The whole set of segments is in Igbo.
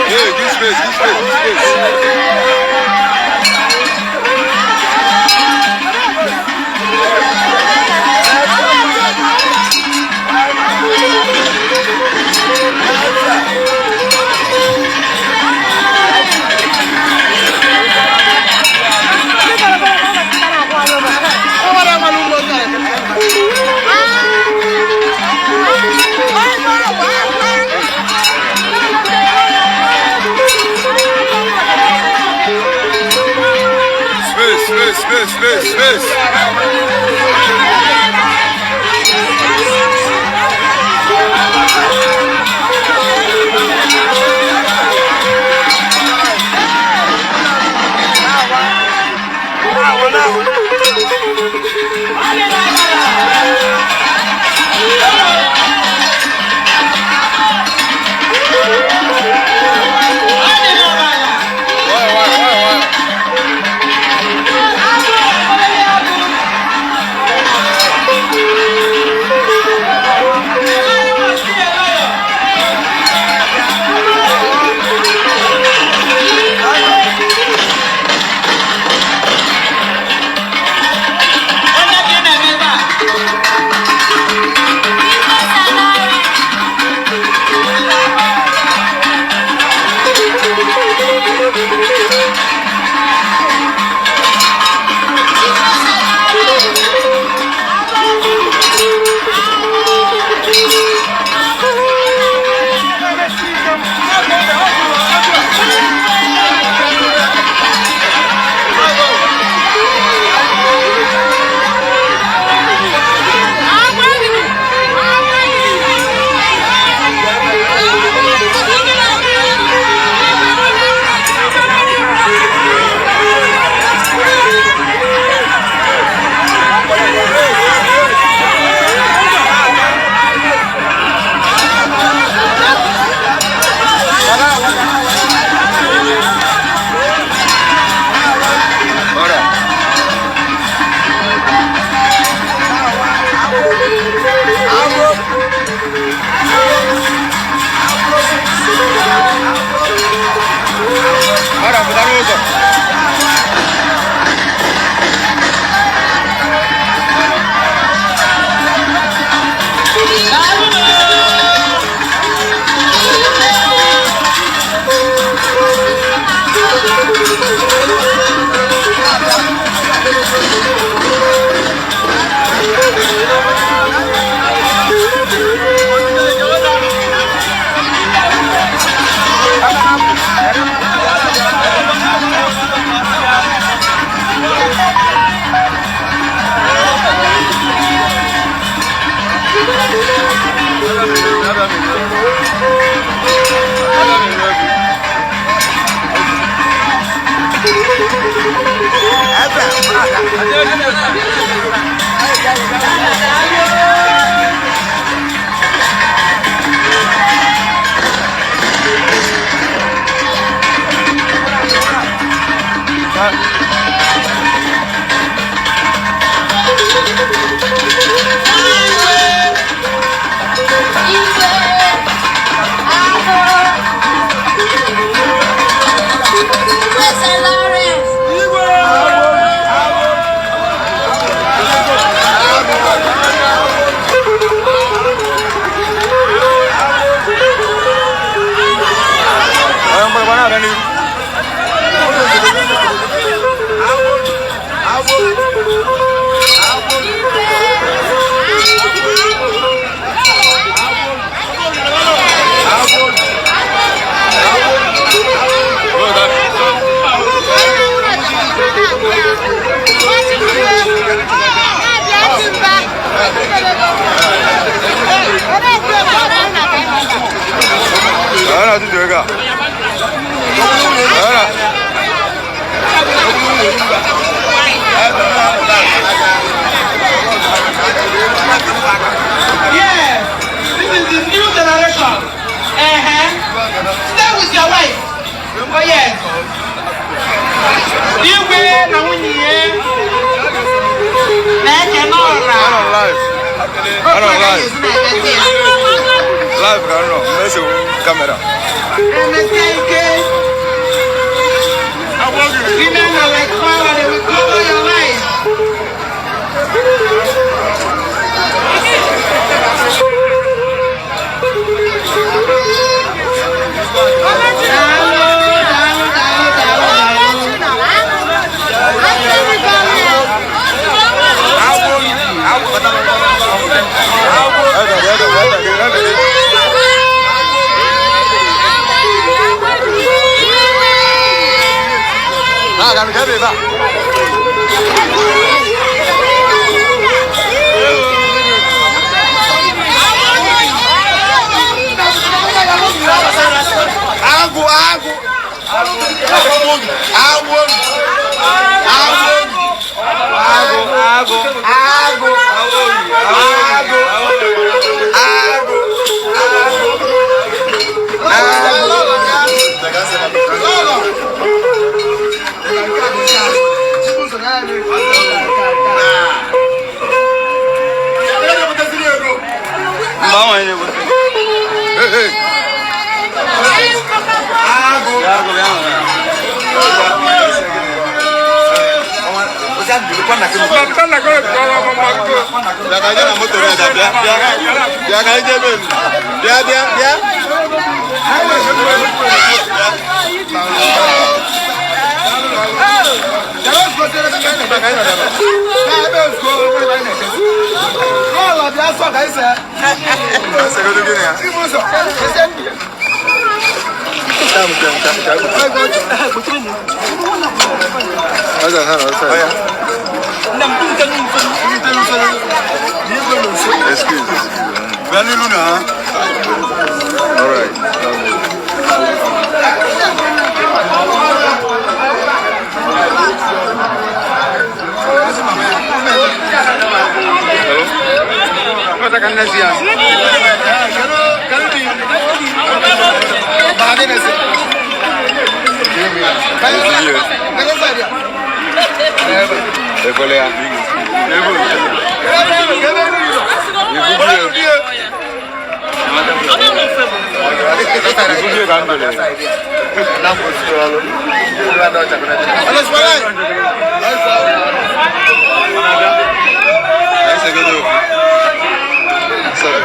Hey, give space, give space, give space. Space, space, space, space, space. Why, why? Hold up. Hold up, pụtara ụzọ. Onye mgbịrịgba na-abịa n'ihu. na nwunye ya na-ekene ọra. I'm on live. I'm on live. Live ka m nọ, mmeso camera. Emesie ike. Women are like fire, they will cover your life. Daalụ, daalụ, daalụ, daalụ, daalụ. Ebe gị, ebe gị, ebe gị, ebe gị. Ah, ga ebe ebe a. Agụ, agụ, agụ, agụ, Agụ, agụ, agụ, agụ, agụ, Mba, ọ nwere egwu. Hey, hey. Agụ. Bịa, agụ, bịa, bịa. Bịa ka anyị jee na moto ya, bịa, bịa, bịa ka anyị jee ebe elu. Bịa, bịa, bịa. Segodo gịnị ya? Ọzọ, ha nọ, ọzọ. Excuse. Bịa n'ilu na ha. All right. Ekwele ya. Ibu bie ka m dole. Anyị segodo ofu. Sorry.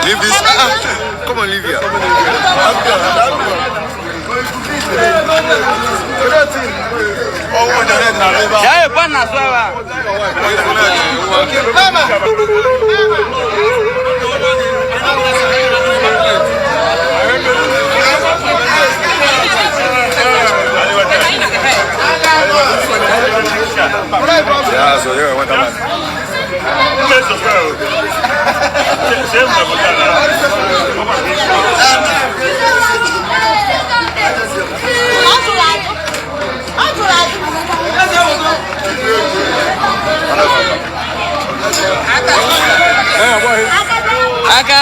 Leave this. Ah, come on, leave here. Ya e na swa. Yeah, so you want that. Aka.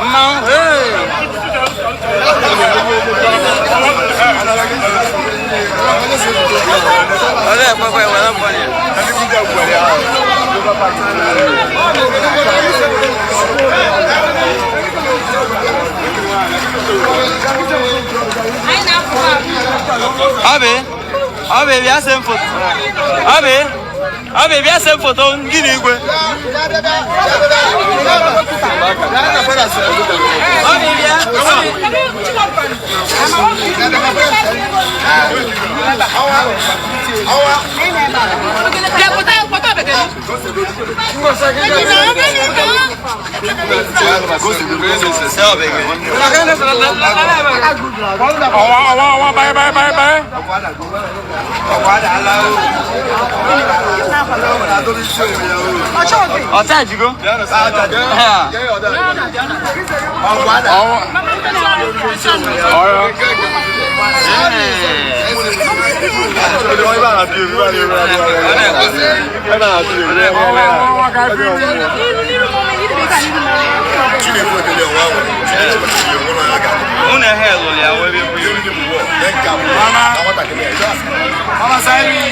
Mmanwụ. Hey. Ọlẹ́ ẹ̀pẹ́pẹ́ ìwé náà bọ̀ ni. Obi, Obi, bịa see m foto. Obi, Obi, bịa see m foto gị na igwe. Obi, bịa. Ọwa ọwa ọwa bye bye bye bye. Ọcha ejigo? Ọwa. Ọya. Ọwa ọwa ka bi. Unu ehe lụrụ ya wee bịa buru ya. Mama. Mama Sairi.